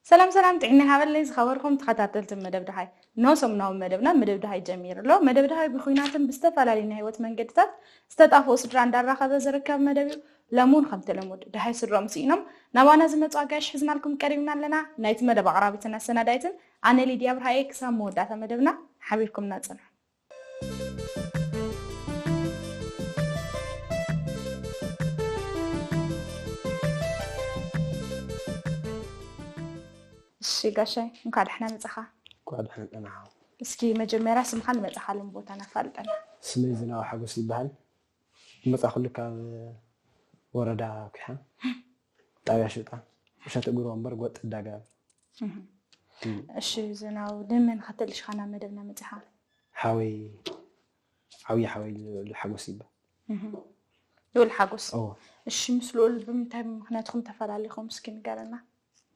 ሰላም ሰላም፣ ጥዕና ይሃበለይ ዝኸበርኩም ተኸታተልቲ መደብ ደሃይ። ኖ ሰሙናዊ መደብና መደብ ደሃይ ጀሚሩ ኣሎ። መደብ ደሃይ ብኹናትን ብዝተፈላለዩ ናይ ህይወት መንገድታት ዝተጣፍኡ ስድራ እንዳራኸበ ዝርከብ መደብ እዩ። ለሙን ከምቲ ልሙድ ደሃይ ስድሮም ስኢኖም ናባና ዝመፁ ኣጋይሽ ሒዝናልኩም ቀሪብና ኣለና። ናይቲ መደብ ኣቕራቢትን ኣሰናዳይትን ኣነ ሊድያ ብርሃየ። ክሳብ መወዳእታ መደብና ሓቢርኩምና ፅንሑ። እሺ ጋሻይ፣ እንኳዕ ደሕና መጻኻ። እንኳዕ ደሕና ቀናኻ። እስኪ መጀመርያ ስምኻን መጻኻሉን ቦታን ኣፋልጠና። ስመይ ዝናቡ ሓጎስ ይበሃል። ዝመጻኹሉ ካብ ወረዳ ኩሓ፣ ጣብያ ሽጣ፣ ቁሸት እግሩ ወንበር፣ ጎጥ ዕዳጋ። እሺ ዝናቡ፣ ንመን ከተልሽኻ ናብ መደብና መጺኻ? ሓወይ፣ ዓብዪ ሓወይ ልዑል ሓጎስ ይበሃል። ልዑል ሓጎስ። እዎ። እሺ፣ ምስ ልዑል ብምንታይ ምኽንያትኩም ተፈላለኹም? እስኪ ንገረና።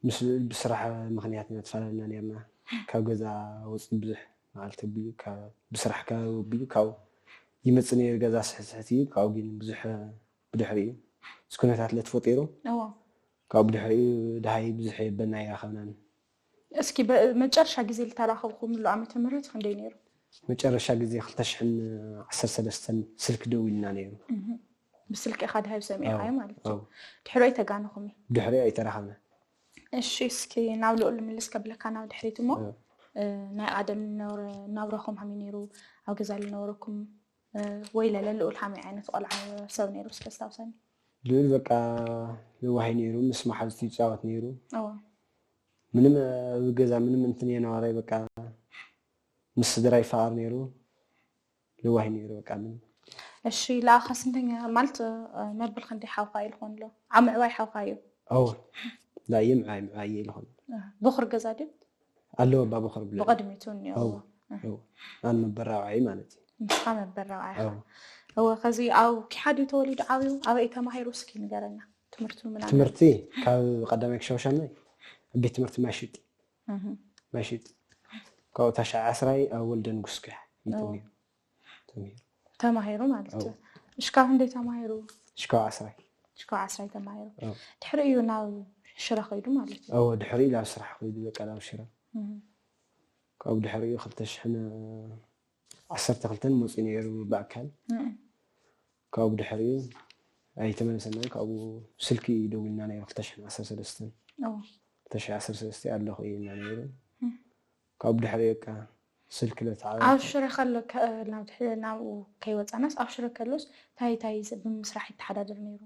ምስ ልዑል ብስራሕ ምኽንያት ኢና ተፈላለና ነርና። ካብ ገዛ ወፂ ብዙሕ መዓልቲ ኣቢሉ፣ ካብ፣ ብስራሕ ካብ ኣቢሉ፣ ካብ ይመፅእ ነይሩ ገዛ ስሕት ስሕት እዩ። ካብኡ ግን ብዙሕ ብድሕሪኡ ምስ ኩነታት ለተፈጢሩ፣ እዎ። ካብኡ ብድሕሪኡ ደሃይ ብዙሕ የበና ኣይራኸብናን። እስኪ በ-፣ መጨረሻ ግዜ ልተራኸብኩምሉ ዓመተ ምህረት ክንደይ ነይሩ? መጨረሻ ግዜ ክልተ ሽሕን ዓሰርተ ሰለስተን ስልኪ ደዊልና ነይሩ። ብስልኪ ኢኻ ደሃይ ሰሚዕኻዮ ማለት እዩ። ኣዎ። ድሕሪኡ ኣይተጋነኹም እዩ? ድሕሪኡ ኣይተራኸብና። እሺ፣ እስኪ ናብ ልኡል ምልስ ከብለካ ናብ ድሕሪት እሞ፣ ኣዎ። እ፣ ናይ ቀደም ነውረ-፣ ናብራኹም ሃመይ ነይሩ? ኣብ ገዛ ልነበረኩም፣ እ፣ ወይ ለለ ልኡል ሃመይ ዓይነት ቆልዓ ሰብ ነይሩ? እስከ ኣስታውሰኒ። ልኡል በቃ ለዋህ ነይሩ፣ ምስ መሓዙቱ ይጫወት ነይሩ። ኣዎ። ምንም፣ እ፣ ኣብ ገዛ ምንም እንትን የነበረ፣ በቃ ምስ ስድራ ይፋቐር ነይሩ። ለዋህ ነይሩ በቃ ምንም። እሺ፣ ለኣኻ ስንተኛ ማለት፣ እ፣ መብል ክንደይ ሓውካ እዩ ልኾን ኣሎ? ኣብ ምዕባይ ሓውካ እዩ? ኣዎ። ላየ ምዕባይ፣ ምዕባይ እዩ ልኾን። እ፣ ብኹር ገዛ ድዩ? ኣለዎ፣ ኣባ በኹር ብለ። ብቐድሚቱ እኒኦ። ኣዎ፣ ኣዎ። ኣነ መበል ራብዓይ ማለት እዩ። ንስኻ መበል ራብዓይ ኢኻ። ኣዎ። እወ፣ ከዚ ኣብ ኪሓ ድዩ ተወሊዱ ዓብዩ? ኣበይ ተማሂሩ? እስኪ ንገረና። ትምህርቱ ምናምን። ትምህርቲ ካብ ቀዳማይ ክሻብ ሻምናይ ኣብ ቤት ትምህርቲ ማይሽጢ። እህ። ማይሽጢ። ካብኡ ታሽዓይ ዓስራይ ኣብ ወልደ ንጉስ ኪሓ እዩ ኣዎ። ተማሂሩ። ተማሂሩ። ተማሂሩ ማለት እዩ። ኣዎ። እሽካብ ክንደይ ተማሂሩ? እሽካብ ዓስራይ። እሽካብ ዓስራይ ተማሂሩ። ኣዎ። ድሕሪ እዩ ናብ ሽረ ከይዱ ማለት እዩ። ኣዎ፣ ድሕሪ ናብ ስራሕ ከይዱ፣ በቃ ናብ ሽረ። እህ። ካብኡ ድሕሪኡ ክልተ ሽሕን ዓሰርተ ክልተን መፂኡ ነይሩ ብኣካል። እህ። ካብኡ ድሕሪኡ ኣይተመለሰናን። ካብኡ ስልኪ ደዊልና ነይሩ ክልተ ሽሕን ዓሰርተ ሰለስተን። ኣዎ። ክልተ ሽሕን ዓሰርተ ሰለስተን ኣለኹ ኢልና ነይሩ። እህ። ካብኡ ድሕሪኡ በቃ ስልኪ ለተዓወተ። ኣብ ሽረ ከሎ ከ-፣ ናብ ድሕሪ ናብኡ ከይወፃናስ ኣብ ሽረ ከሎስ ታይ ታይ ዝ-፣ ብምስራሕ ይተሓዳደር ነይሩ?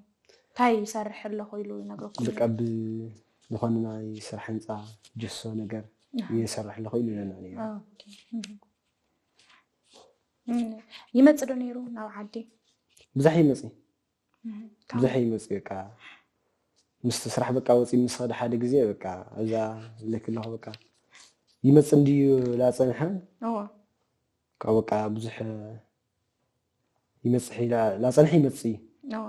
ታይ ይሰርሕ ኣለኹ ኢሉ ይነግረኩም በቃ ነይሩ? ብ-፣ ዝኾነ ናይ ስራሕ ህንፃ ጀሶ ነገር ኣሃ። ይሰርሕ ኣለኹ ኢሉ ይለና ነይሩ። ኦኬ። እህ። እም፣ ይመጽእ ዶ ነይሩ ናብ ዓዲ? ብዙሕ ይመጽእ። እህ፣ ካብ ብዙሕ ይመጽእ በቃ። ምስቲ ስራሕ በቃ ወጺኡ ምስ ኸደ ሓደ ግዜ በቃ ኣብዛ ዝብለኪ ኣለኹ በቃ ይመጽእ እንድዩ ላጸንሐ። እወ። ካብ በቃ ብዙሕ ይመጽእ ኢላ ላጸንሐ ይመጽእ እዩ። እወ።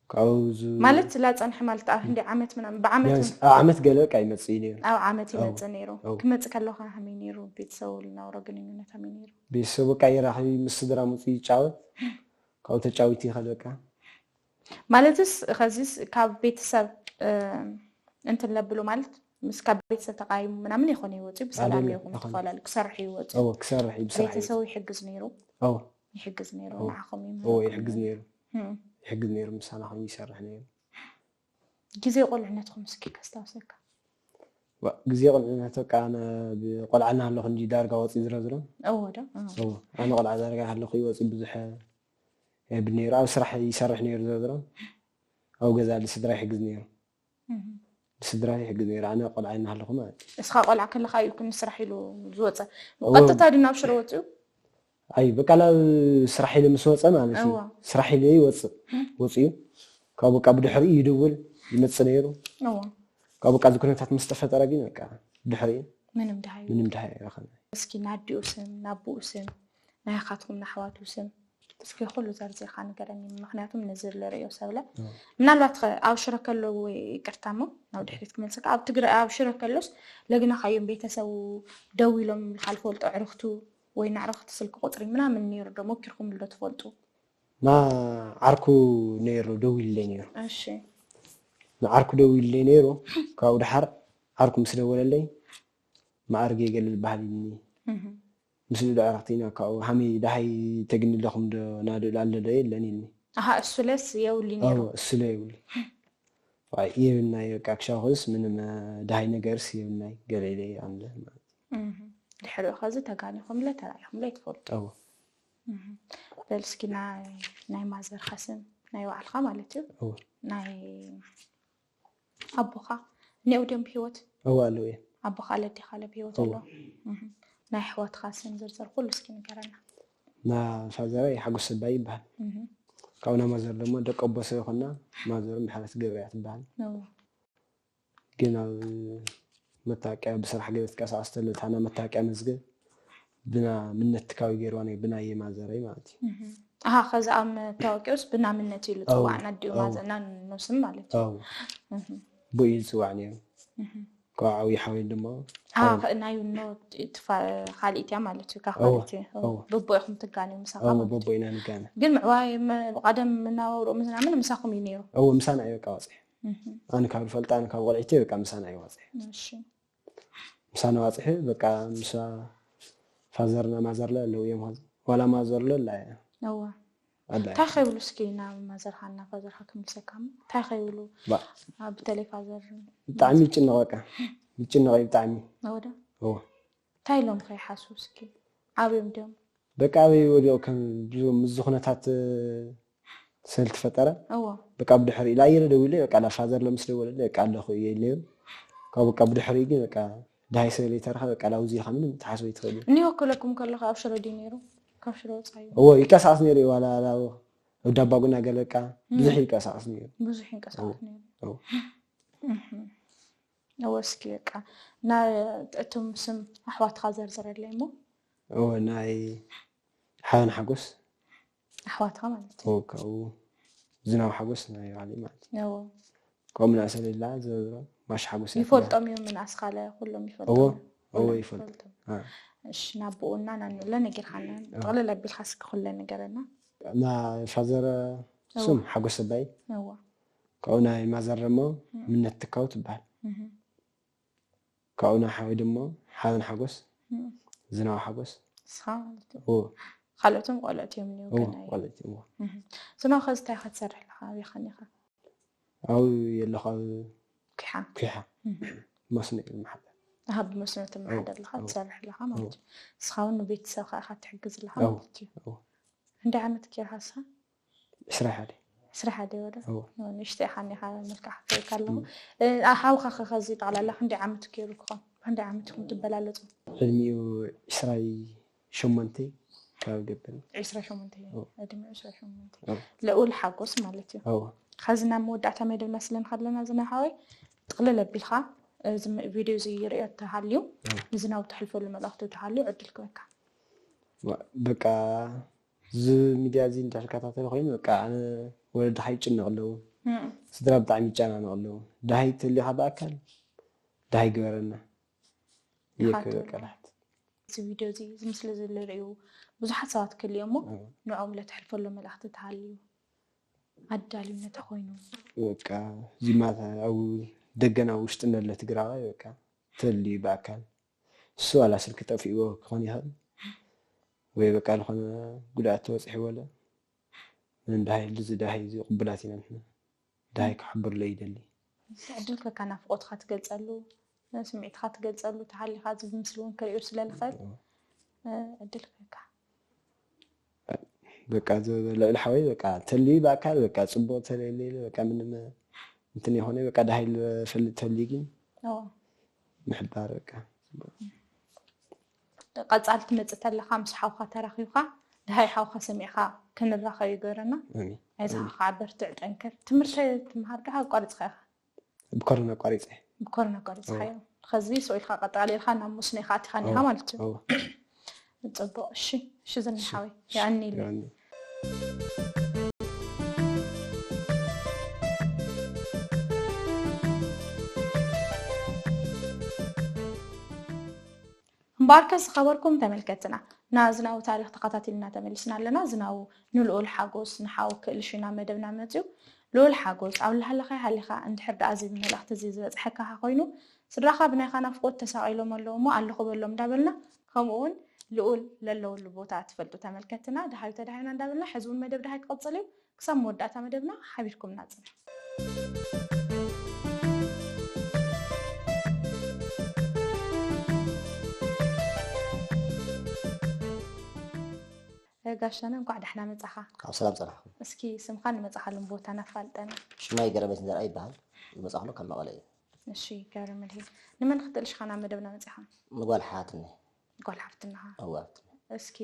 ካብኡ ዝ-፣ ማለት ላጸንሐ ማለት ኣብ ህንዲ ዓመት ምናምን ብዓመት ቢያንስ ም-፣ ኣብ ዓመት ገለ በቃ ይመጽእ እዩ ነይሩ። ኣብ ዓመት ኣው። ይመጽእ ነይሩ። ኣው። ክመጽእ ከለኻ ከመይ ነይሩ? ቤተሰቡ ዝነበሮ ግንኙነት ከመይ ነይሩ? ቤተሰቡ በቃ ይራኸብ ምስ ስድራ መጽኡ ይጫወት። ካብኡ ተጫዊቱ ይኸድ በቃ። ማለትስ ኸዚስ ካብ ቤተሰብ፣ እ፣ እንትን ለብሉ ማለት ምስ ካብ ቤተሰብ ተቃይሙ ምናምን ይኾነ ይወጽኡ ብሰላም ኣይደለም፣ ይኹም ኣይኮነ። ትፈላለዩ ክሰርሑ ይወጽኡ። ኣዎ፣ ክሰርሕ እዩ፣ ብስራሕ እዩ። ቤተሰቡ ይሕግዝ ነይሩ? ኣዎ። ይሕግዝ ነይሩ፣ ኣዎ። ንዓኹም ኣዎ፣ ይምህረኩም ይሕግዝ ነይሩ? ነይሩ። እም። ይሕግዝ ነይሩ፣ ምሳና ኮይኑ ይሰርሕ ነይሩ። ግዜ ቁልዕነትኩም እስኪ ከስታውሰካ። ዋ፣ ግዜ ቁልዕነት በቃ ኣነ ብቆልዓ እናሃለኹ እንጂ ዳርጋ ወፂኡ ዝረዝሮ። እዎ ዶ? ኣዎ። ኣዎ፣ ኣነ ቆልዓ ዳርጋ ሃለኹ ይወፂ ብዙሕ የብል ነይሩ። ኣብ ስራሕ ይሰርሕ ነይሩ ዝረዝሮ። ኣብ ገዛ ንስድራ ይሕግዝ ነይሩ። እህ። ንስድራ ይሕግዝ ነይሩ። ኣነ ቆልዓ እናሃለኹ ማለት እዩ። እስኻ ቆልዓ ከለኻ እዩ ንስራሕ ኢሉ ዝወፀ? እዎ። ብቐጥታ ድዩ ናብ ሽረ ወፂኡ? ኣይ፣ በቃ ናብ ስራሕ ኢለ ምስ ወፀ ማለት እዩ። እዋ። ስራሕ ኢለ ይወፅእ። እም። ወፂኡ። ካብ በቃ ብድሕሪኡ ይድውል፣ ይመፅእ ነይሩ። እዋ። ካብ በቃ እዚ ኩነታት ምስ ተፈጠረ ግን በቃ ብድሕሪኡ ምንም ደሃይ ምንም ደሃይ ኣይረኸብናን። እስኪ ናዲኡ ስም፣ ናብኡ ስም፣ ናይ ኣኻትኩም ናሕዋቱ ስም፣ እስኪ ኩሉ ዘርዚርካ ንገረኒ። ምኽንያቱም ነዚ ዝርእዮ ሰብለ። እዋ። ምናልባት ኸ ኣብ ሽረ ከሎ ወይ ይቅርታ እሞ ናብ ድሕሪት ክመልሰካ። ኣብ ትግራይ፣ ኣብ ሽረ ከሎስ ለግናኻዮም ቤተሰቡ ደዊሎም ካልፈልጦ ዕርኽቱ ወይ ንዕርኽቲ ስልኪ ቁፅሪ ምናምን ነይሩ ዶ? ሞኪርኩምሉ ዶ ትፈልጡ? ና ዓርኩ ነይሩ ደዊልለይ ነይሩ። እሺ። ንዓርኩ ደዊልለይ ነይሩ። ካብኡ ድሓር ዓርኩ ምስ ደወለለይ፣ "መኣርገ ገለ ዝበሃል ኢልኒ። እህ። ምስሉ ዶ ዕረኽቲ ኢና ካብኡ ሃመይ ደሃይ ተግኒ ኣለኹም ዶ ናድኡ ኣሎ ዶ የለን?" ኢልኒ። ኣሃ፣ እሱለስ የውሊ ነይሩ። እሱ ለ ይብሉ። ዋይ፣ የብልናይ በቃ ክሻኹስ ምንም፣ እ፣ ደሃይ ነገርስ የብልናይ። ገለ ኢለ ኣምለ ማለት እዩ። እህ። ድሕሪኡ ኸዚ ተጋኒኹምለ ተራኢኹምለ ይትፈልጡ። እዎ። እህ። በል እስኪ ናይ፣ ናይ ማዘርካ ስም ናይ ባዕልካ ማለት እዩ። እዎ። ናይ ኣቦኻ እኒአው ድዮም ብህይወት? እዎ ኣለዉ እዮም። ኣቦኻ ለዲኻ ለ ብህይወት እዎ። ኣለዉ? እህ። ናይ ኣሕዋትካ ስም ዝርዝር ኩሉ እስኪ ንገረና። ና ፋዘረይ ሓጎስ ሰባይ ይበሃል። እህ። ካብኡ ና ማዘር ደሞ ደቂ ኣቦ ሰብ ይኾና። ማዘርም ብሓለት ገብርያ ትበሃል። እዎ። ግን ኣብ መታወቂያ ብስራሕ ገለ ትንቀሳቐስ ተሎ፣ እታ ናይ መታወቂያ መዝገብ ብና ምነት ትካዊ ገይርዋ ነይ ብናየ ማዘረይ ማለት እዩ። እህ። ኣሃ፣ ከዚ ኣብ መታወቂያውስ ብናምነት ኢሉ ኣዎ፣ ጽዋዕና ድዩ ኣዎ። ማዘና ኖስም ማለት እዩ። ኣዎ እህ። ብኡ እዩ ዝጽዋዕ ነይሩ። እህ። ካብ ዓብዪ ሓወይ ድማ ኣሃ፣ ከ-፣ ናይ ኖ ትፋ-፣ ካልኢት እያ ማለት እዩ። ካብ ኣዎ፣ ካልኢት እዩ። ኣዎ። ብቦ ኢኹም ትጋነዩ ምሳኻ ኣዎ ማለት እዩ። በቦ ኢና ንጋነ። ግን ምዕባይ መ-፣ ብቐደም መናባብሮኦም ምናምን ምሳኹም እዩ ነይሩ? ኣዎ ምሳና እዩ በቃ ወፅሒ። እህ። ኣነ ካብ ዝፈልጣ ኣነ ካብ ቆልዒቲ በቃ ምሳና እዩ ወፅሒ። እሺ። ምሳና ወፅሒ በቃ ምሳ ፋዘርና ማዘርለ ኣለዉ እዮም ኸዚ። ዋላ ማዘርለ ኣላ እያ። እዋ። ኣላ እያ። እንታይ ከይብሉ እስኪ ናብ ማዘርካ እና ፋዘርካ ክምልሰካ እሞ? እንታይ ከይብሉ? ባ- ኣብ በተለይ ፋዘር ብጣዕሚ ይጭነቕ በቃ። ይጭነቕ እዩ ብጣዕሚ። ወደ እዎ። እንታይ ኢሎም ከይሓስቡ እስኪ? ዓብዮም ድዮም? በቃ ኣበይ ወዲኦ ከም ብዙ ምስዚ ኩነታት፣ እ፣ ስለ ዝተፈጠረ እዎ። በቃ ብድሕሪ ኢላ ኣየለ ደዊለ በቃ ላ ፋዘር ለምስ ደወለለ በቃ ኣለኹ እየ ኢለዮም። ካብ በቃ ብድሕሪ ግን በቃ ድሃይ ስለ ዘይተረኸ በቃ ላውዚ ኢኻ ምንም ትሓስቦ ይትኽእል እዩ። እኒኦ ክለኩም ከለኹ ኣብ ሽረ ድዩ ነይሩ? ካብ ሽረ ወፃዩ? እዎ ይንቀሳቐስ ነይሩ እዩ ዋላ ላ ወዳባጉና ገለ በቃ ብዙሕ ይንቀሳቐስ ነይሩ። ብዙሕ ይንቀሳቐስ ነይሩ። እዎ። እህ። እዎ እስኪ በቃ ና እቶም ስም ኣሕዋትካ ዘርዝረለይ እሞ። እዎ ናይ ሓበን ሓጎስ ኣሕዋትካ ማለት እዩ። እዎ ካብኡ ዝናብ ሓጎስ ናይ ባዕለይ ማለት እዩ። እዎ። ከምኡ ምናእሰ ሌላ ዝነብሮ ማሽ ሓጎስ እያ ይፈልጦም እዮም ምናእስካ ለ ኩሎም ይፈልጦም እዎ እዮም። እዎ ኩሎም ይፈልጥ ይፈልጦም። አ፣ እሺ ናብኡና ናንለ ነጊርካና ጠቕልል ኣቢልካ እስኪ ኩለ ነገረና። ና ፋዘር ስም ሓጎስ ሰባይ እዎ። ካብኡ ናይ ማዘር ደሞ ምነት ትካው ትበሃል። እህ። ካብኡ ናይ ሓወይ ደሞ ሓበን ሓጎስ እህ። ዝናብ ሓጎስ ንስኻ ማለት እዩ። እዎ ካልኦትም ቆልዑት እዮም እኒው እዎ ገና እዮም። ቆልዕቲ እዎ እህ። ዝናብ ከዚ እንታይ ኢኻ ትሰርሕ ኣለኻ? ኣበይ ኸኒኻ? ኣብኡ የለኹ ኣብ ኩሓ ኩሓ እህ። መስኖ እዩ ዝመሓደር። ኣሃ ብመስኖ ትመሓደር ኣለኻ እዎ። ትሰርሕ ኣለኻ ማለት እዩ። ንስኻ እውን ንቤተሰብካ ኢኻ ትሕግዝ ኣለኻ እዎ። ማለት እዩ። እዎ። እንደ ዓመት ጌርካ ንስኻ? ዕስራ ሓደ ዕስራ ሓደ ወደ እዎ ንእሽተይ ኢኻ እኒኻ መልክዓ ክርእየካ ኣለኹ። እ፣ ሓውካ ከ ከዚ ጠቕላላ ክንደይ ዓመት ገይሩ ክኾን? ክንደይ ዓመት ኢኹም ትበላለጹ? ዕድሚኡ ዕስራይ ሸሞንተ ካብ ገብር ዕስራ ሸሞንተ እዩ። እዎ። ዕድሚኡ ዕስራ ሸሞንተ እዎ። ልኡል ሓጎስ ማለት እዩ። እዎ ኸዚ ናብ መወዳእታ መደብና ስለ ንኸለና ዝና ሓወይ ጥቕልል ኣቢልካ እዚ ም-፣ ቪድዮ እዚ ይርእዮ ተሃልዩ እዎ ንዝናብ ተሕልፈሉ መልእኽቲ ተሃልዩ ዕድል ክበካ። ዋ- በቃ እዚ ሚድያ እዚ እንዳተከታተለ ኮይኑ በቃ ኣነ ወለድኻ ይጭነቕ ኣለዉ እም። ስድራ ብጣዕሚ ይጨናነቕ ኣለዉ ድሃይ ተሊኻ ብኣካል ድሃይ ግበረና ኢኻ ይክ ትብል። በቃ ዳሕት እዚ ቪድዮ እዚ እዚ ምስሊ እዚ ዝርእዩ ብዙሓት ሰባት ክህልዩ እሞ እዎ። ንዕኦም ለተሕልፈሎም መልእኽቲ ተሃልዩ ኣዳልዩነት ኮይኑ በቃ እዚ ማታ ኣብ ደገና ውሽጢ ነለ ትግራዋይ በቃ ተልዩ ብኣካል እሱ ዋላ ስልኪ ጠፊእዎ ክኾን ይኽእል ወይ በቃ ዝኾነ ጉድኣት ተበፂሕዎ ለ ምንም ድሃይ እዚ ድሃይ እዚ ቅቡላት ኢና ንሕና ድሃይ ክሕብርሎ ይደሊ ዕድል ከካ ናፍቆትካ ትገልፀሉ ስምዒትካ ትገልፀሉ ተሃሊካ እዚ ብምስሊ እውን ክርእዩ ስለ ልኽእል ዕድል ከካ በቃ ልዕሊ ሓወይ በቃ ተልዩ ብኣካል በቃ ፅቡቅ ተለየለ በቃ ምንም እንትን የኾነ በቃ ድሃይ ዝፈልጥ ተልዩ ግን ኦ ምሕባር በቃ ቀፃል ትመፅእ ተለካ ምስ ሓውካ ተራኺብካ ድሃይ ሓውካ ሰሚዕካ ክንራኸብ ይገረና ኣሜን ኣይዝኻ ከዓ በርትዕ ጠንክር ትምህርቲ ትምሃር ዶ ኣቋሪፅካ ኢኻ ብኮሮና ኣቋሪፀ ብኮሮና ኣቋሪፅካ እዮም ከዚ ሰው ኢልካ ቀጣሊ ኢልካ ናብ ሙስና ኢኻ ኣቲኻ ኒኻ ማለት እዩ እዎ ፅቡቅ እሺ እሺ ዝናሓወይ የኣኒሉ ይኣኒ እምበኣርከ ዝኸበርኩም ተመልከትና ናዝናው ታሪኽ ተኸታቲልና ተመሊስና ኣለና። ዝናው ንልኡል ሓጎስ ንሓው ክእል ሽና መደብና መፅዩ። ልኡል ሓጎስ ኣብ ላሃለኻይ ሃሊኻ እንድሕር ደኣ እዚ መልእኽቲ እዚ ዝበፅሐካ ኮይኑ ስድራኻ ብናይኻ ናፍቆት ተሳቒሎም ኣለዉ እሞ ኣለኹ በሎም እንዳበልና ከምኡ እውን ልኡል ለለውሉ ቦታ ትፈልጡ ተመልከትና ደሃዩ ተዳሂና እንዳበልና ሕዚ እውን መደብ ደሃይ ክቕፅል እዩ። ክሳብ መወዳእታ መደብና ሓቢርኩምና ጽንሑ። ጋሻና እንኳዕ ደሕና መጻኻ። ካብ ሰላም ጸናሕኩም። እስኪ ስምኻን ንመጻኻሉን ቦታ ናፋልጠና። ሽማይ ገረመት ዘርኣ ይበሃል። ዝመጻኽሉ ካብ መቐለ እዩ። እሺ ገረመልሂ። ንመን ክትእል ሽኻ ናብ መደብና መጺኻ? ንጓል ሓትኒ። ጓል ሓፍትናኻ? እወ። እስኪ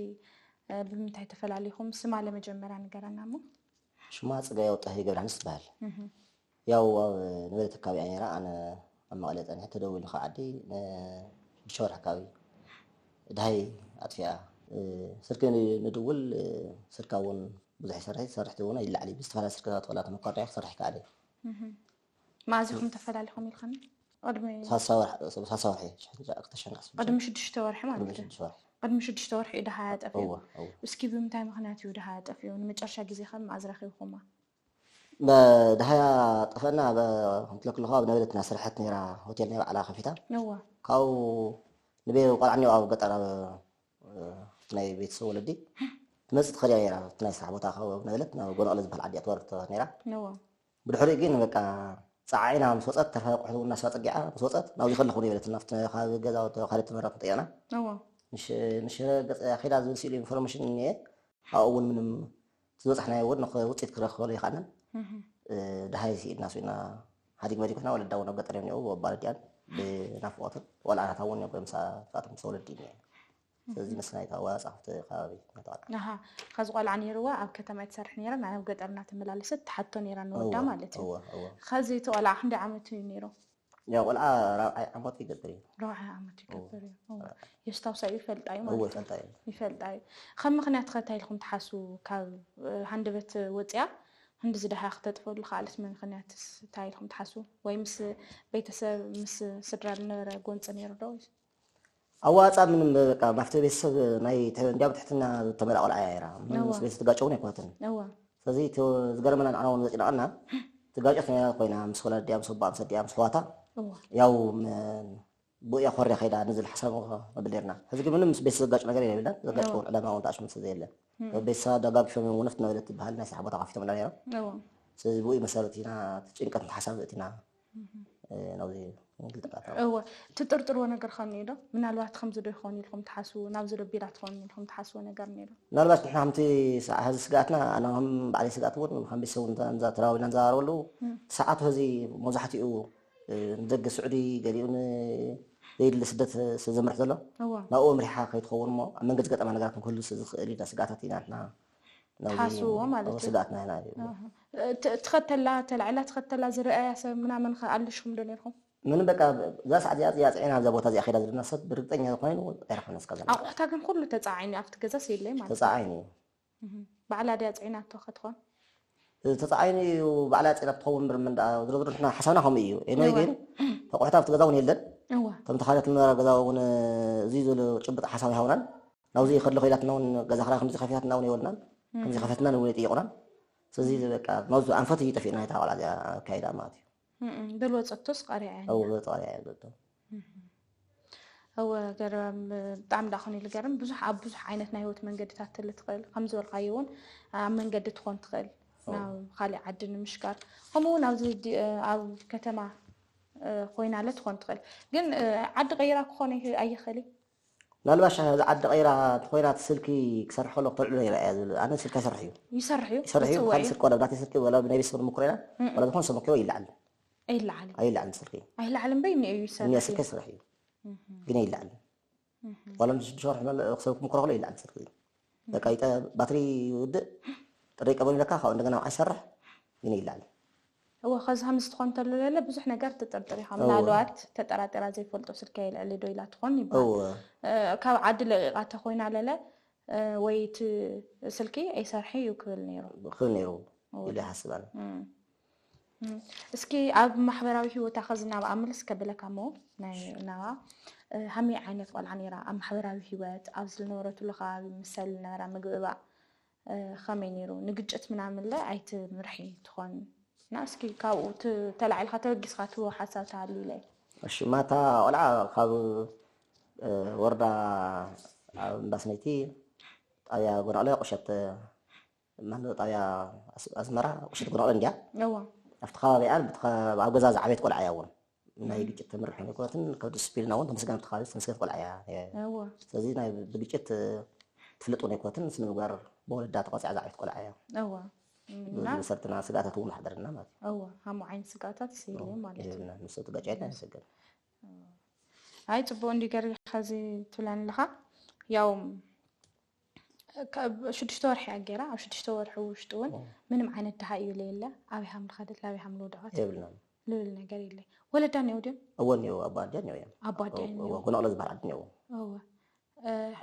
ብምንታይ ተፈላሊኹም? ስማ ለመጀመርያ ንገረና እሞ። ሽማ ጽገ ያውጣህ ገብረሃንስ ትበሃል። ያው ኣብ ነበረት ኣካባቢ እያ ነይራ። ኣነ ኣብ መቐለ ጸኒሐ ተደዊሉ ካብ ዓዲ ንሽዱሽተ ወርሒ ኣካባቢ ድሃይ ኣጥፊኣ። ስልኪ ንድውል ስልካ እውን ብዙሕ ይሰርሕ ሰርሕቲ እውን ይላዕሊ ብዝተፈላለየ ስልክታት ወላ ተመኳርዳ ክሰርሕ ይከኣል እዩ። መኣዝ ኢኹም ተፈላሊኹም ኢልካኒ? ቅድሚ ሳሳ ወርሒ ሳሳ ወርሒ ሽሕን ክልተ ሽሕን ዓሰርተ ቅድሚ ሽዱሽተ ወርሒ ማለት ቅድሚ እዩ። ሽዱሽተ ወርሒ። ቅድሚ ሽዱሽተ ወርሒ እዩ ደሃያ ጠፊኡ። እወ፣ እወ። እስኪ ብምንታይ ምኽንያት እዩ ደሃያ ጠፊኡ? ንመጨረሻ ግዜ ከ መኣዝ ረኺብኩማ? መ- ደሃያ ጠፈና ብ- ከምትለክልኹ ኣብ ነበለትና ስርሐት ነይራ ሆቴል ናይ ባዕላ ከፊታ። እወ። ካብኡ ንቤ ቆልዓ እኒኦ ኣብ ገጠር ኣብ ናይ ቤተሰብ ወለዲ ትመፅእ ትኸድያ ነይራ። እቲ ናይ ስራሕ ቦታ ካብ ነበለት ናብ ጎነቕለ ዝበሃል ዓዲ እያ ትወርድ ትኸድ ነይራ። እወ። ብድሕሪኡ ግን በቃ ጸዓዒና ምስ ወጸት ተረፈ ኣቑሑት እውን እናስዋ ጸጊዓ ምስ ወጸት ናብዚ ከለኹ ነው ይበለትና። ኣብቲ ከባቢ ገዛ ወደ ካልእ ትምህርቲ ጠይቕና እዎ። ንሽ ንሽ ገጸ ኺዳ ዝብል ስኢሉ ኢንፎርሜሽን እኒኤ። ኣብኡ እውን ምንም ዝበጻሕናዮ እውን ንኸ ውጽኢት ክረኽበሉ ይኸኣልን። እህ። እ፣ ደሃይ ስኢድና ስኢና ሓዲግ መዲግ ኮይና ወለዳ እውን ኣብ ገጠር እዮም እኒኦ። ኣባረዲኣን ብናፍቖትን ቆልዓ ናታ እውን እዮም ምሳ ፋትም ምስ ወለዲ እኒኤ። ስለዚ ምስናይ እታ ወላ ጻሕፍቲ ከባቢ ናተባልዓ። ኣሃ፣ ኸዚ ቆልዓ ነይርዋ ኣብ ከተማ እትሰርሕ ነይራ፣ ናብ ገጠር እናተመላለሰት ትሓቶ ነይራ ንወዳ እወ፣ ማለት እዩ። እወ፣ እወ። ኸዚ እቲ ቆልዓ ክንደይ ዓመቱ እዩ ነይሩ? ያው ቆልዓ ራብዓይ ዓመቱ ይገብር እዩ። ራብዓይ ዓመቱ እወ። ይገብር እዩ። እወ። ራብዓይ። የስታውሳ እዩ፣ ይፈልጣ እዩ እወ፣ ማለት እዩ። ይፈልጣ እዩ። ይፈልጣ እዩ። ከም ምኽንያት ኸ እንታይ ኢልኩም ትሓስቡ? ካብ፣ እ፣ ሃንደበት ወፂኣ ክንዲ ዝደሃ ክተጥፈሉ ከኣለት ምኽንያትስ እንታይ ኢልኩም ትሓስቡ? ወይ ምስ ቤተሰብ፣ ምስ ስድራ ዝነበረ ጎንፂ ነይሩ ዶ? ኣዋፃ ምንም በቃ ማፍተ ቤተሰብ ናይ ተ- እንዲያም ትሕትና ተመላ ቆልዓ እያ ነይራ። ምንም እዋ። ምስ ቤተሰብ ትጋጨውን ኣይኮነትን። እዋ። ስለዚ እቲ ዝገርመና ንዓና እውን ዘጭነቐና ትጋጨት ኮይና ምስ ወላዲያ ምስ ኣቦኣ ምስ ኣዲኣ ምስ ኣሕዋታ እዋ። ያው ም- ብኡ እያ ኮርያ ከይዳ ንዝል ሓሳብ ነብል ነርና። ሕዚ ግን ምንም ምስ ቤተሰብ ዘጋጭ ነገር የብለን። ዘጋጭ እዋ። እውን ዕላማ እውን ተኣሽሙ ስለ ዘየለ እም። ቤተሰብ ደጋጊፎም እውን ውንፍት ነበለት ትበሃል ናይ ስራሕ ቦታ ከፊቶምላ ነይሮም። እዋ። ስለዚ ብኡ መሰረት ኢና እቲ ጭንቀት ሓሳብ እቲና እህ። እ፣ ናብዚ ምግልጠቃት እወ ትጥርጥርዎ ነገር ኸ እኒኦ ዶ? ምናልባት ከምዚ ዶ ይኸውን ኢልኩም ትሓስቡ? ናብዚ ዶ ቢላ ትኸውን ኢልኩም ትሓስቡ ነገር እኒኦ ዶ? ምናልባት ንሕና ከምቲ ሰዓ- ሕዚ ስግኣትና ኣነ ከም ባዕለይ ስግኣት እውን ከም ቤተሰብ እውን እንዛ ተራዊና ንዘራረበሉ እም። ሰዓቱ ሕዚ መብዛሕትኡ እ፣ ንደገ ስዑዲ ገሊኡ ን- ዘይድሊ ስደት ስለ ዘምርሕ ዘሎ እወ ናብኡ ኣምሪሓ ከይትኸውን እሞ ኣብ መንገዲ ገጠማ ነገራት ንክህሉ ስለ ዝኽእል ኢና ስግኣታት ኢና ንሕና ናብዚ ትሓስብዎ ማለት እዩ። ስግኣትና ኢና እዩ። ኣሃ። እ፣ ት- ትኸተላ ተላዒላ ትኸተላ ዝረኣያ ሰብ ምናምን ከ ኣለሽኹም ዶ ነርኩም? ምንም በቃ እዛ ሰዓት እዚኣ እዚኣ ፅዒና እዛ ቦታ እዚኣ ከይዳ ዘለና ሰብ ብርግፀኛ ዝኾነ ኣይረኸብና እስካ ዘለና። ኣቑሑታ ግን ኩሉ ተፃዒኑ ኣብቲ ገዛስ የለይ ማለት እዩ። ተፃዒኑ እዩ። እህ። ባዕላ ድያ ፅዒናቶ ከትኾን? ተፃዒኑ እዩ ባዕላ ፅዒና ትኸውን እምበር ምን ደኣ ዝሮ ዝሮ ንሕና ሓሳብና ከምኡ እዩ። ኤኒወይ እወ። ግን ኣቑሑት ኣብቲ ገዛ እውን የለን። እወ። ከምቲ ካልኦት ንበራ ገዛ እውን እዚ ዘሎ ጭብጥ ሓሳብ ኣይሃውናን። ናብዚ ከለኹ ኢላትና እውን ገዛ ክራይ ከምዚ ከፊታትና እውን የበልናን። እህ። ከምዚ ከፈትና እውን የጥየቑናን። ስለዚ በቃ ናብዚ ኣንፈት እዩ ጠፊእና ናይታ ቆልዓ እዚኣ ኣካይዳ ማለት እዩ። እም፣ እም። በልወ ጸቶስ ቀሪዐ እያ እው ነይራ። በልወ ጸሪዐ እያ በልቶ። እም። እወ ገረም ብጣዕሚ ዳኣ ኾነ ኢሉ ገረም ብዙሕ ኣብ ብዙሕ ዓይነት ናይ ህይወት መንገድታት ትል ትኽእል ከም ዝበልካዮ እውን ኣብ መንገዲ ትኾን ትኽእል እው። ናብ ካሊእ ዓዲ ንምሽጋር ከምኡ እውን ኣብዚ ዲ- ኣብ ከተማ እ፣ ኮይና ለ ትኾን ትኽእል ግን እ፣ ዓዲ ቀይራ ክኾነ ይህ- ኣይኽእል እዩ። ምናልባሽ እዚ ዓዲ ቀይራ እንተኾይና እቲ ስልኪ ክሰርሕ ከሎ ክተልዕሎ ይረኣያ ዝብል ኣነ ስልኪ ኣይሰርሕ እዩ። ይሰርሕ እዩ ይሰርሕ እዩ ይፅውዕ ብካልእ እዩ። ስልኪ ወላ ብናተይ ስልኪ ወላ ብናይ ቤተሰብ ንምክሮ ኢና እም። ወላ ዝኾነ ሰብ መኪሮ ይለዓል ኣይለዓልን ኣይለዓልን ስልኪ ኣይለዓልን በይ እኒኦ እዩ እኒኦ ይሰርሕ ስልኪ እዩ። ኣይሰርሕ እዩ እም። ግን ኣይለዓልን እም። ዋላ ንሽዱሽተ ወርሒ መለ ክሰብ ክምክሮ ከሎ ይለዓል ስልኪ እዩ በቃ ይጠ- ባትሪ ይውድእ ጥሪ ቀበሉ ኢለካ ካብኡ እንደገና ንዓይ ይሰርሕ ግን ይለዓል እወ ኸዚ ከምዚ ትኾን ተሎ ለለ ብዙሕ ነገር ትጥርጥር ኢኻ እወ። ምናልባት ተጠራጢራ ዘይፈልጦ ስልኪ የልዕሊ ዶ ኢላ ትኾን ይበሃል እወ እ፣ ካብ ዓዲ ለቂቓ ተኾይና ለለ እ፣ ወይ እቲ ስልኪ ኣይሰርሒ እዩ ክብል ነይሩ ክብል ነይሩ እወ። ኢለ ይሓስብ ኣነ እም። እም። እስኪ ኣብ ማሕበራዊ ህይወታ ኸዚ ናብኣ ምልስ ከብለካ እሞ ናይ ናብኣ ሃመይ ዓይነት ቆልዓ ነይራ? ኣብ ማሕበራዊ ሂወት፣ ኣብ ዝነበረትሉ ከባቢ፣ ምሰል ዝነበራ ምግብባእ ከመይ ነይሩ? ንግጭት ምናምንለ ኣይትምርሒ ትኾን? እና እስኪ ካብኡ ተላዒልካ ተበጊስካ ትህቦ ሓሳብ ተሃልዩ ኢለ። እሺ፣ ማታ ቆልዓ ካብ ወረዳ እምባስነይቲ፣ ጣብያ ጎናቕለ ቁሸት፣ ማን ጣብያ ኣስመራ ቁሸት ጎናቕለ እንዲያ። ኣብቲ ከባቢኣን ኣብ ገዛ ዝዓበየት ቆልዓ እያ እውን። ናይ ግጭት ተምርሕ ኣይኮነትን። ካብ ዲስፕሊና እውን ተመስጋን ተኻሊ ተመስገን ቆልዓ እያ። ስለዚ ናይ ብግጭት ትፍልጥ እውን ኣይኮነትን። ስነ ምግባር ብወለዳ ተቆፂዓ ዝዓበየት ቆልዓ እያ። መሰረትና ስጋታት እውን ሓደርና ማለት እዩ። እዋ ሃሞ ዓይነት ስጋታት ስኢለ ማለት እዩ። ንሱ ትጋጫየት ኣይመስገን። ኣይ ፅቡቅ እንዲ ገር ከዚ ትብለን ኣለካ። ያው ሽዱሽተ ወርሒ እያ ገይራ። ኣብ ሽዱሽተ ወርሒ ውሽጡ እውን ምንም ዓይነት ድሃ እዩ ለየለ። ኣበይ ሃም ድኸደት ኣበይ ሃም ልወደቐት የብልናን። ልብል ነገር የለ። ወለዳ እኒኦ ድዮም? እወ እኒኦ፣ ኣቦ ኣዲኣ እኒኦ እዮም። ኣቦ ኣዲኣ እኒኦ። እወ፣ ጎናቕሎ ዝበሃል ዓዲ እኒኦ። እወ።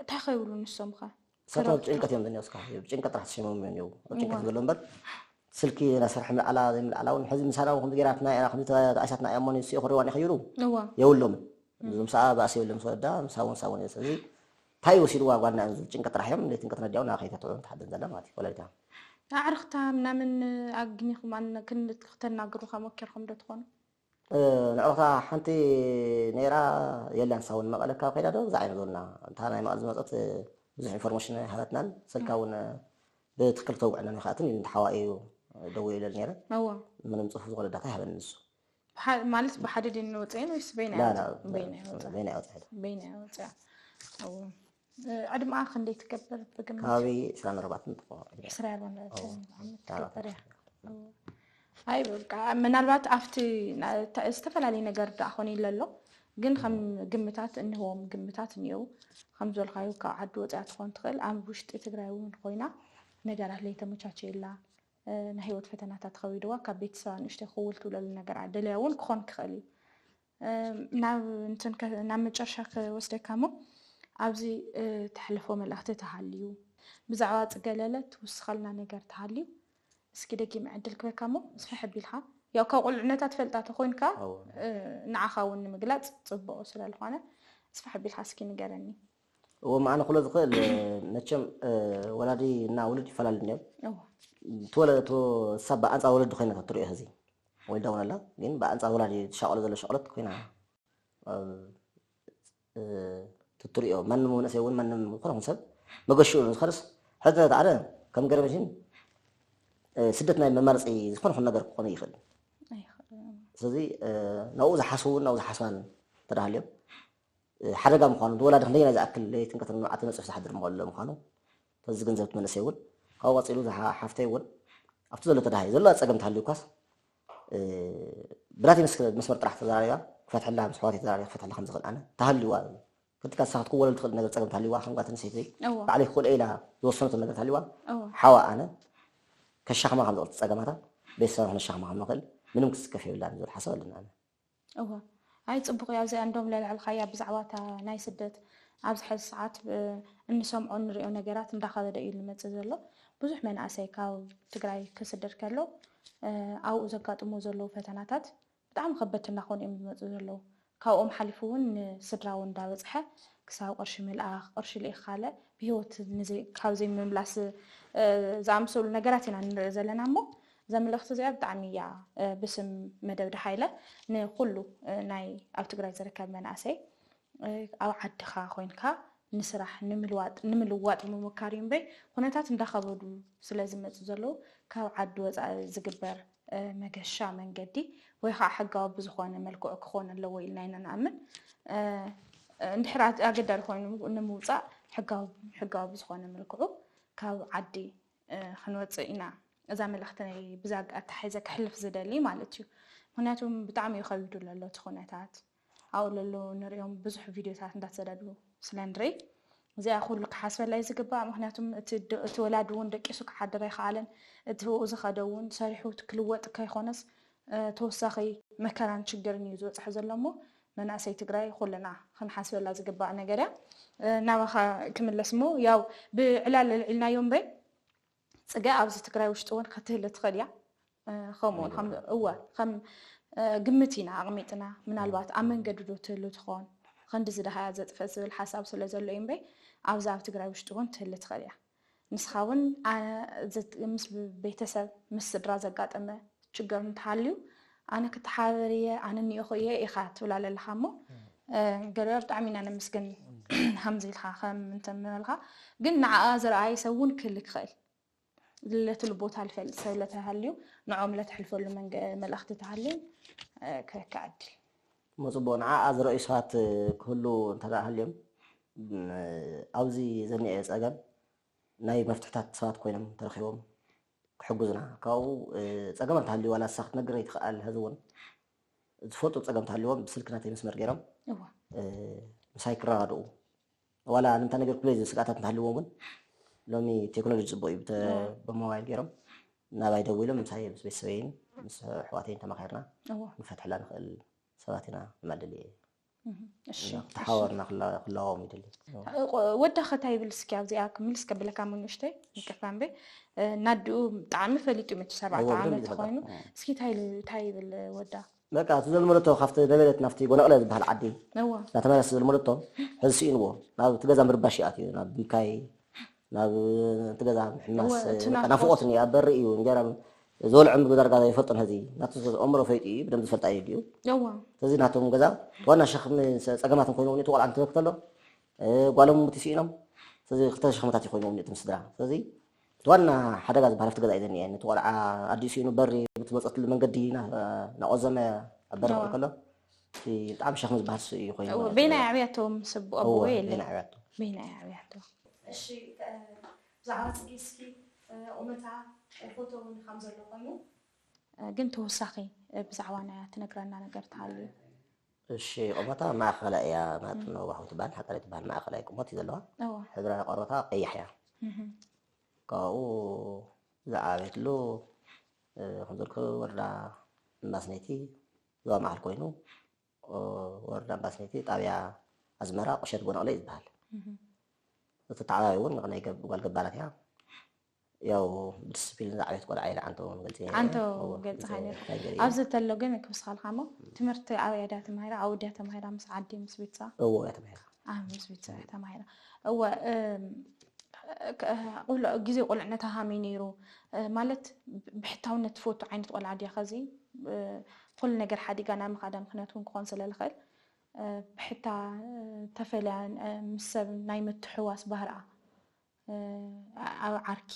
እንታይ ከይብሉ ንሶም ከ? እሳቶም ኣብ ጭንቀት እዮም ዝኒኦ። እስካ ብጭንቀት ጥራሕ ተሸሚሞም እዮም እኒኦ። ኣብ ጭንቀት እዮም ዘሎ እምበር ስልኪ እናሰርሐ ምልዓላ ዘይምልዓላ እውን ሕዚ ምሳና እውን ከምዚ ገይራትና ኢና፣ ከምዚ ተባኢሳትና እያ እሞ ንሱ ይኹርዋን ይኸይሩ እወ። የብሎምን። እዞም ሰኣ ባእሲ የብሎም፣ ምስ ወለዳ ምሳውን ሳውን እየ። ስለዚ እንታይ ወሲድዋ ጓልና እዮም ዝብል ጭንቀት ጥራሕ እዮም። ለይትን ቀትርን ኣዲኣ እውን ከይተትዑ ትሓድር ዘላ ማለት እዩ ወላዲታ። ኣዕርኽታ ምናምን ኣግኒኹም ኣነ- ክን- ክተናግሩኻ ሞኪርኩም ዶ ትኾኑ? ንዕቕታ ሓንቲ ነይራ የላን፣ ንሳ እውን መቐለ ካብ ከይዳ ዶ ብዛዕ እዮም ዝብሉና። እንታ ናይ መቐለ ዝመፀት ብዙሕ ኢንፎርሜሽን ኣይሃበትናን። ስልካ እውን ብትክክል ክተውግዐና ኣይክኣትን እዩ። ሓዋ እዩ ደዊሉ ነይረ። እዋ ምንም ፅሑፍ ዝኾነ ዳታ ኣይሃበን ንሱ። ብሓ- ማለት ብሓደ ድን ወፅአን ወይስ በይና ላ- ላ- ይወፅኣ? በይና ይወፅኣ። በይና ይወፅኣ። በይና ይወፅኣ። እዎ። እ፣ ዕድመኣ ክንደይ ትገብር ብግምት? ከባቢ ዕስራን ኣርባዕተን ትኾን። ዕስራ ኣርባዕተን ዓመት ትገብር እያ። እዎ። ኣይ በቃ ምናልባት ኣብቲ ና- ተ- ዝተፈላለዩ ነገር ደኣ ኾነ ኢለ ኣሎ ግን ከም ግምታት እንህቦም ግምታት እኒአው ከም ዝበልካዩ ካብ ዓዲ ወፅያ ትኾን ትኽእል ኣብ ውሽጢ ትግራይ እውን ኮይና ነገራት ለይተመቻቸየላ ናይ ህይወት ፈተናታት ከቢድዋ ካብ ቤተሰባ ንእሽተይ ክውል ትብለሉ ነገር ደልያ እውን ክኾን ክኽእል እዩ። ናብ እንትን ከ- ናብ መጨረሻ ክወስደካ እሞ ኣብዚ ተሕልፎ መልእኽቲ ተሃልዩ ብዛዕባ ፅገለለ ትውስኸልና ነገር ተሃልዩ እስኪ ደጊም ዕድል ክበካ እሞ ስፍሕ ኣቢልካ ያው ካብ ቁልዕነታ ትፈልጣ ተኮይንካ ንዓኻ እውን ንምግላፅ ፅቡቅ ስለልኾነ ስፍሕ ኣቢልካ እስኪ ንገረኒ። እዎ መዓነ ክሎ ዝኽእል መቸም ወላዲ እና ውሉድ ይፈላለ እኒኦም እዎ ትወለደቶ እሳ ብኣንፃር ወለዲ ኮይና ትሪኦ ህዚ ወልዳ እውን ኣላ ግን ብኣንፃር ወላዲ ትሻቀሎ ዘሎ ሸቅሎት ኮይና ትትሪኦ ማንም መንእሰይ እውን ማንም ዝኾነ ሰብ መገሽኡ ዝኸርስ ሕዚ ተዓደ ከም ገረመሽን ስደት ናይ መማርፂ ዝኾነ ይኹን ነገር ክኾነ ይኽእል ስለዚ ናብኡ ዝሓስቡ ናብኡ ዝሓስባን ተዳሃልዮም ሓደጋ ምዃኑ ንወላዲ ክንደየናይ ዝኣክል ለይትን ቀትርን ንብዓት ነፅፍ ዝሓድር ምቐሎ ምዃኑ ተዝግንዘብ እቲ መንእሰይ እውን ካብኡ ቀፂሉ እዛ ሓፍተይ እውን ኣብቲ ዘሎ ተዳሃዩ ዘሎ ፀገም ተሃልዩ እኳስ ብናተይ መስመር ጥራሕ ተዘራሪባ ክፈትሐላ ምስ ኣሕዋተይ ተዘራሪባ ክፈትሐላ ከም ዝኽእል ኣነ ተሃልዩዋ ክልቲካ ንስኻ ክትክወለሉ ትኽእል ነገር ፀገም ተሃልዩዋ ከም ጓል ኣንስተይቲ ባዕለይ ክኽእልኦ ኢላ ዝወሰነቶ ነገር ተሃልዩዋ ሓዋ ኣነ ከሻኽማ ከም ዝኽእል ፀገማታ ቤተሰብና ክነሻኽማ ከም ንኽእል ምንም ክትስከፍ የብላን ዝብል ሓሳብ ኣለኒ ኣነ። እወ ኣይ ፅቡቕ እያ እዚኣ እንዶም ለልዕልካያ ብዛዕባ እታ ናይ ስደት ኣብዚ ሕዚ ሰዓት እንሰምዖ እንሪኦ ነገራት እንዳኸበደ እዩ ዝመፅእ ዘሎ ብዙሕ መናእሰይ ካብ ትግራይ ክስደድ ከሎ ኣብኡ ዘጋጥሞ ዘለዉ ፈተናታት ብጣዕሚ ከበድቲ እናኾኑ እዮም ዝመፅኡ ዘለዉ ካብኦም ሓሊፉ እውን ንስድራ እውን እንዳበፅሐ ክሳብ ቅርሺ ምልኣኽ ቅርሺ ልኢኻለ ብሂወት ካብ ዘይምምላስ ዝኣምሰሉ ነገራት ኢና ንርኢ ዘለና እሞ እዛ መልእኽቲ እዚኣ ብጣዕሚ እያ ብስም መደብ ድሓ ኢለ ንኩሉ ናይ ኣብ ትግራይ ዝርከብ መናእሰይ ኣብ ዓድኻ ኮይንካ ንስራሕ ንምልዋጥ ንምልዋጥ ምምካር እዩ እምበይ ኩነታት እንዳኸበዱ ስለ ዝመፁ ዘለዉ ካብ ዓዲ ወፃኢ ዝግበር መገሻ መንገዲ ወይ ከዓ ሕጋዊ ብዝኾነ መልክዑ ክኾን ኣለዎ ኢልና ኢና ንኣምን። እንድሕር ኣገዳዲ ኮይኑ ንምውፃእ ሕጋዊ ሕጋዊ ብዝኾነ መልክዑ ካብ ዓዲ ክንወፅእ ኢና እዛ መልእኽቲ ብዛ ኣተሓሒዘ ክሕልፍ ዝደሊ ማለት እዩ። ምክንያቱ ብጣዕሚ እዩ ከቢዱ ዘሎ እቲ ኩነታት ኣብኡ ለሎ ንሪኦም ብዙሕ ቪድዮታት እንዳተሰደዱ ስለ ንርኢ እዚኣ ኩሉ ክሓስበላ እዩ ዝግባእ። ምክንያቱም እቲ ወላዲ እውን ደቂሱ ክሓድር ኣይከኣለን። እቲ ብኡ ዝኸደ እውን ሰሪሑ ክልወጥ ከይኮነስ ተወሳኺ መከራን ችግርን እዩ ዝበፅሐ ዘሎ እሞ መናእሰይ ትግራይ ኩልና ክንሓስበላ ዝግባእ ነገር እያ። ናባኻ ክምለስ እሞ ያው ብዕላል ኣልዒልናዮ እምበይ ፅገ ኣብዚ ትግራይ ውሽጢ እውን ክትህሊ ትኽእል እያ። ከምኡውን እወ ከም ግምት ኢና ኣቕሚጥና ምናልባት ኣብ መንገዲ ዶ ትህሉ ትኾን ክንዲ ዝደሃያ ዘጥፍእ ዝብል ሓሳብ ስለ ዘሎ እዩ እምበይ፣ ኣብዛ ኣብ ትግራይ ውሽጢ እውን ትህሊ ትኽእል እያ። ንስኻ እውን ኣነ ዘት-፣ ምስ ቤተሰብ ምስ ስድራ ዘጋጠመ ችግር እንተሃልዩ ኣነ ክተሓባበር እየ፣ ኣነ እኒኦኹ እየ ኢኻ ትብል ኣለኻ እሞ፣ እ፣ ገለ ብጣዕሚ ኢና ነመስግን። ከምዚ ኢልካ ከም እንተመልካ ግን ንዓኣ ዝረኣየ ሰብ እውን ክህሊ ክኽእል፣ ለትሉ ቦታ ልፈልጥ ሰብ ለተሃልዩ ንዖም ለተሕልፈሉ መንገ-፣ መልእኽቲ ተሃልዩ፣ እ፣ ክህካ ዕድል። መፅቦ ንዓኣ ዝረኣዩ ሰባት ክህሉ እንተ ሃልዮም ኣብዚ ዘኒአ ፀገም ናይ መፍትሕታት ሰባት ኮይኖም ተረኪቦም ክሕግዙና ካብኡ ፀገም እንተሃልዩ ዋላ ንሳ ክትነግር ይትኽኣል ሕዚ እውን ዝፈልጡ ፀገም እንተሃልዎም ብስልኪ ናተይ መስመር ገይሮም ምሳይ ክረዳድኡ ዋላ ንምንታይ ነገር ኩለይ ዝብል ስግኣታት እንተሃልዎም እውን ሎሚ ቴክኖሎጂ ፅቡቅ እዩ ብሞባይል ገይሮም ናባይ ደዊሎም ምሳይ ምስ ቤተሰበይን ምስ ኣሕዋተይን ተማኻይርና ክንፈትሐላ ንኽእል ሰባት ኢና ንመልል እየ እሺ ተሓወርና ክላዎም ይደሊ ወዳ ከታይ ይብል እስኪ ኣብዚኣ ክምልስ ከብለካ ምን ንሽተይ ይቅርታ እምበ ናድኡ ብጣዕሚ ፈሊጡ መች ኣርባዕተ ዓመት ኮይኑ እስኪ እንታይ ይብል ወዳ በቃ እቲ ዘልመደቶ ካብቲ ነበረት ናብቲ ጎነቕለ ዝበሃል ዓዲ እዋ እናተመለሰ ዘልመደቶ ሕዚ ስኢንዎ ናብ እቲ ገዛ ምርባሽ ይኣትዩ ናብ ምካይ ናብ እቲ ገዛ ምሕማስ እወ፣ እቲ በቃ ናፍቆት። ናፍቆት እኒኣ በሪ እዩ እንጀራ ዝበልዖ ምግቢ ዳርጋ ዘይፈልጦን ሕዚ ናቱ ኣእምሮ ፈይጡ እዩ ብደም ዝፈልጣ እዩ ድዩ እዋ ስለዚ ናቶም ገዛ ዋና ሸኽሚ ፀገማት እንኮይኖም እቲ ቆልዓ እንትበክ ተሎ ጓሎም ሙት ይስኢኖም ስለዚ ክልተ ሸኽምታት ይኮይኖም እቶም ስድራ ስለዚ እቲ ዋና ሓደጋ ዝበሃል ኣብቲ ገዛ እዩ ዘኒአ ነቲ ቆልዓ ኣዲኡ ስኢኑ በሪ ብትመፀትሉ መንገዲ ናቆዘመ ኣብ በሪ ክብል ከሎ እቲ ብጣዕሚ ሸኽሚ ዝበሃል እሱ እዩ ኮይኑ በይናይ ኣዕብያቶም ስቡ ኣቦ የለ በይና ዕብያቶ በይናይ ኣዕብያቶ እሺ ብዛዕባ ፅጌ እስኪ ቁመታ ፎቶ እውን ከም ዘሎ ኮይኑ ግን ተወሳኺ ብዛዕባ ናይ ትነግረና ነገር ተሃልዩ እሺ ቁመታ ማእኸላይ እያ ማለት ነው ዋሁ ትበሃል ሓቀላይ ትበሃል ማእኸላይ ቁመት እዩ ዘለዋ እዋ ሕብረ ቆርበታ ቀያሕ እያ ካብኡ ዝዓበየትሉ ከምዘልኩ ወረዳ እምባስነይቲ ዞባ ማእኸል ኮይኑ ወረዳ እምባስነይቲ ጣብያ ኣዝመራ ቁሸት ጎነቕለ እዩ ዝበሃል እቲ ተዓባቢ እውን ናይ ጓል ገባራት እያ ያው ብድስፕሊን ዝዓበየት ቆልዓ ኢለ ዓንቶ መገልፂ ዓንቶ ገልፅኻ ነይሩ ኣብዚ ተሎ ግን ክብስኻልካ ሞ ትምህርቲ ኣበይ ድያ ተማሂራ ኣብኡ ድያ ተማሂራ ምስ ዓዲ ምስ ቤተሰባ እዎ እያ ተማሂራ ኣብ ምስ ቤተሰብ እያ ተማሂራ እወ ግዜ ቁልዕ ግዜ ቁልዕነታ ሃመይ ነይሩ ማለት ብሕታውነት ትፈቱ ዓይነት ቆልዓ ድያ ከዚ ኩሉ ነገር ሓዲጋ ናብ ምኻዳ ምክንያት እውን ክኾን ስለ ዝኽእል ብሕታ ተፈልያ ምስ ሰብ ናይ ምትሕዋስ ባህርኣ ኣብ ዓርኪ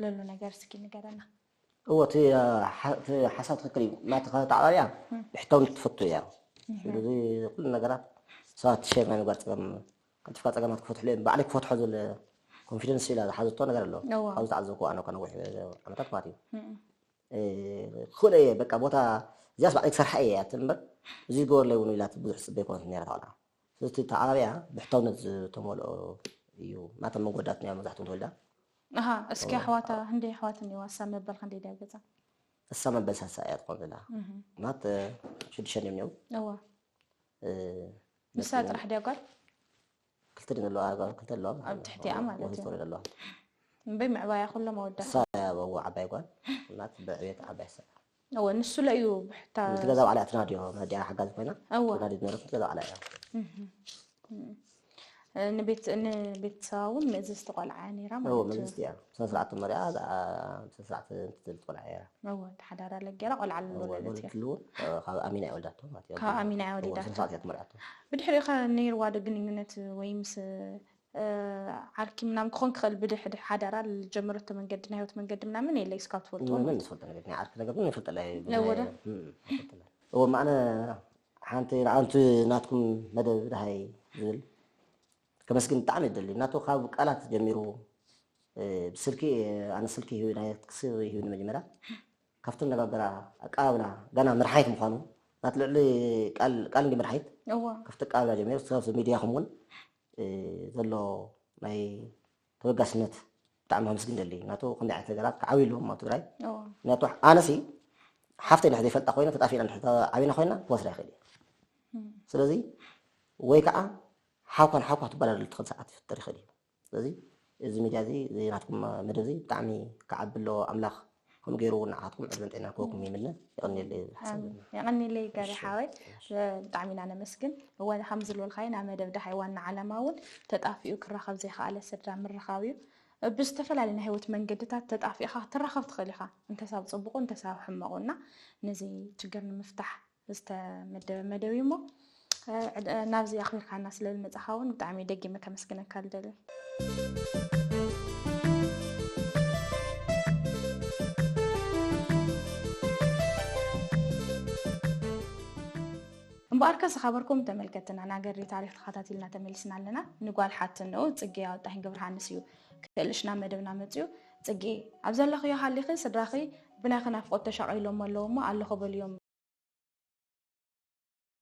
ለሎ ነገር እስኪ ንገረና እዎ እቲ ሓሳብ ትክክል እዩ ናቲ ተዓባቢያ ብሕታውነት ትፈቱ እያ ስለዚ ኩሉ ነገራት ሰባት ሸር ናይ ምግባር ፀገም ቀልጢፍካ ፀገማት ክፈትሕሉ እዮም ባዕለይ ክፈትሖ ዝብል ኮንፊደንስ ኢላ ዝሓዘቶ ነገር ኣሎ ካብዚ ተዓዘብኩ ኣነ ከነዊሕ ዓመታት ማለት እዩ ክእለ እየ በቃ ቦታ እዚያስ ባዕለይ ክሰርሓ እየ እያ ትብል እምበር እዚ ዝገበርለይ እውን ኢላ ብዙሕ ዝፅበ ይኮነት ነራ ቆልዓ ስለዚ ተዓባቢያ ብሕታውነት ዝተመልኦ እዩ ናቶም መጎዳት ናይ መብዛሕትኡ ተወልዳ ኣሃ እስኪ ኣሕዋታ ክንደይ ኣሕዋት እኒዋ እሳ መበል ክንደይ ድያ ገዛ እሳ መበል ሳልሳ እያ ትኾን ዘላ ማለት ሽዱሽተ እዮም እኒው እዋ ንሳ ጥራሕ ድያ ጓል ክልተ ድን ዘለዋ ጓል ክልተ ኣለዋ ኣብ ትሕቲኣ ማለት እዩ ዘለዋ እምበይ ምዕባያ ኩሎም ኣወዳት እሳ እያ በዎ ዓባይ ጓል እናት ብዕቤት ዓባይ ሰብ እወ ንሱ ለ እዩ ብሕታ እቲ ገዛ ባዕላ ትናድዮ መዲያ ሓጋዚ ኮይና እወ ትናድዮ ዝነበረት ገዛ ባዕላ እያ ንቤት ንቤተሰባ እውን ምእዝዝቲ ቆልዓ እያ ነይራ እዎ ማለት እዩ መንግስቲ እያ ስነ ስርዓት መሪያ ስነ ስርዓት ትልት ቆልዓ እያ እወ ተሓዳራ ለጌራ ቆልዓ ኣለወለደት እያ ወለትሉ ካብ ኣሚና እያ ወልዳቶ ማለት እዩ ካብ ኣሚና እያ ወሊዳቶ ስነ ስርዓት እያ ትመርዓቶ ብድሕሪኡ ከ ነይርዋ ዶ ግንኙነት ወይ ምስ ዓርኪ ምናምን ክኾን ክኽእል ብድሕሪ ሓዳራ ዝጀመረቶ መንገዲ ናይ ህይወት መንገዲ ምናምን የለ እስካብ ትፈልጥዎ ምንም ዝፈልጠ ነገር ናይ ዓርኪ ነገር ግን ይፈልጠላ ነወደ እዎ ማዕነ ሓንቲ ንዓንቲ ናትኩም መደብ ድሃይ ዝብል ከመስግን ብጣዕሚ ይደሊ ናቱ ካብ ቃላት ጀሚሩ ብስልኪ ኣነ ስልኪ ናይ ክስብ ይህብኒ መጀመርያ ካብቲ ነጋገራ ኣቀባብላ ገና መርሓይት ምዃኑ ናት ልዕሊ ቃል እንዲ መርሓይት እዋ ካብቲ ኣቀባብላ ጀሚሩ ክሳብ ሚድያኹም እውን ዘሎ ናይ ተበጋስነት ብጣዕሚ ከምስግን ደሊ ናቱ ክንዲ ዓይነት ነገራት ክዓብዩ ኣለዎም ኣብ ትግራይ እዋ ምክንያቱ ኣነሲ ሓፍተይ ንሕ ዘይፈልጣ ኮይነ ተጣፊእና ንሕ ዓብና ኮይና ክወስዳ ይኽእል እዩ ስለዚ ወይ ከዓ ሓኳን ሓኳ ትበላለሉ ትኽእል ሰዓት ይፍጠር ይኽእል እዩ ስለዚ እዚ ሚድያ እዚ ናትኩም መደብ እዚ ብጣዕሚ ክዓቢ ኣለዎ ኣምላኽ ከም ገይሩ እውን ንዓኹም ዕድመን ጥዕናን ክህበኩም ይምነ። የቐንየለይ ሓሳብ። የቐንየለይ ገሪ ሓወይ፣ ብጣዕሚ ኢና ነመስግን። እወ፣ ከም ዝበልካዮ ናብ መደብ ደሃይ ዋና ዓላማ እውን ተጣፊኡ ክራኸብ ዘይከኣለ ስድራ ምርኻብ እዩ። ብዝተፈላለዩ ናይ ህይወት መንገድታት ተጣፊእኻ ክትራኸብ ትኽእል ኢኻ፣ እንተሳብ ፅቡቑ እንተሳብ ሕመቑ እና ነዚ ችግር ንምፍታሕ ዝተመደበ መደብ እዩ እሞ ናብዚ ኣኽቢርካና ስለ ዝመፃኻ እውን ብጣዕሚ ደጊመ ከመስግነካ ልደሊ። እምበኣርከ ዝኸበርኩም ተመልከትና ናገሪ ታሪክ ተኸታቲልና ተመሊስና ኣለና። ንጓል ሓትንኡ ፅጌ ኣወጣኝ ገብረሃንስ እዩ ክእልሽ ናብ መደብና መፅዩ። ፅጌ ኣብ ዘለኽዮ ሃሊኺ ስድራኺ ብናይኺ ናፍቆት ተሻቒሎም ኣለዉ እሞ ኣለኹ በልዮም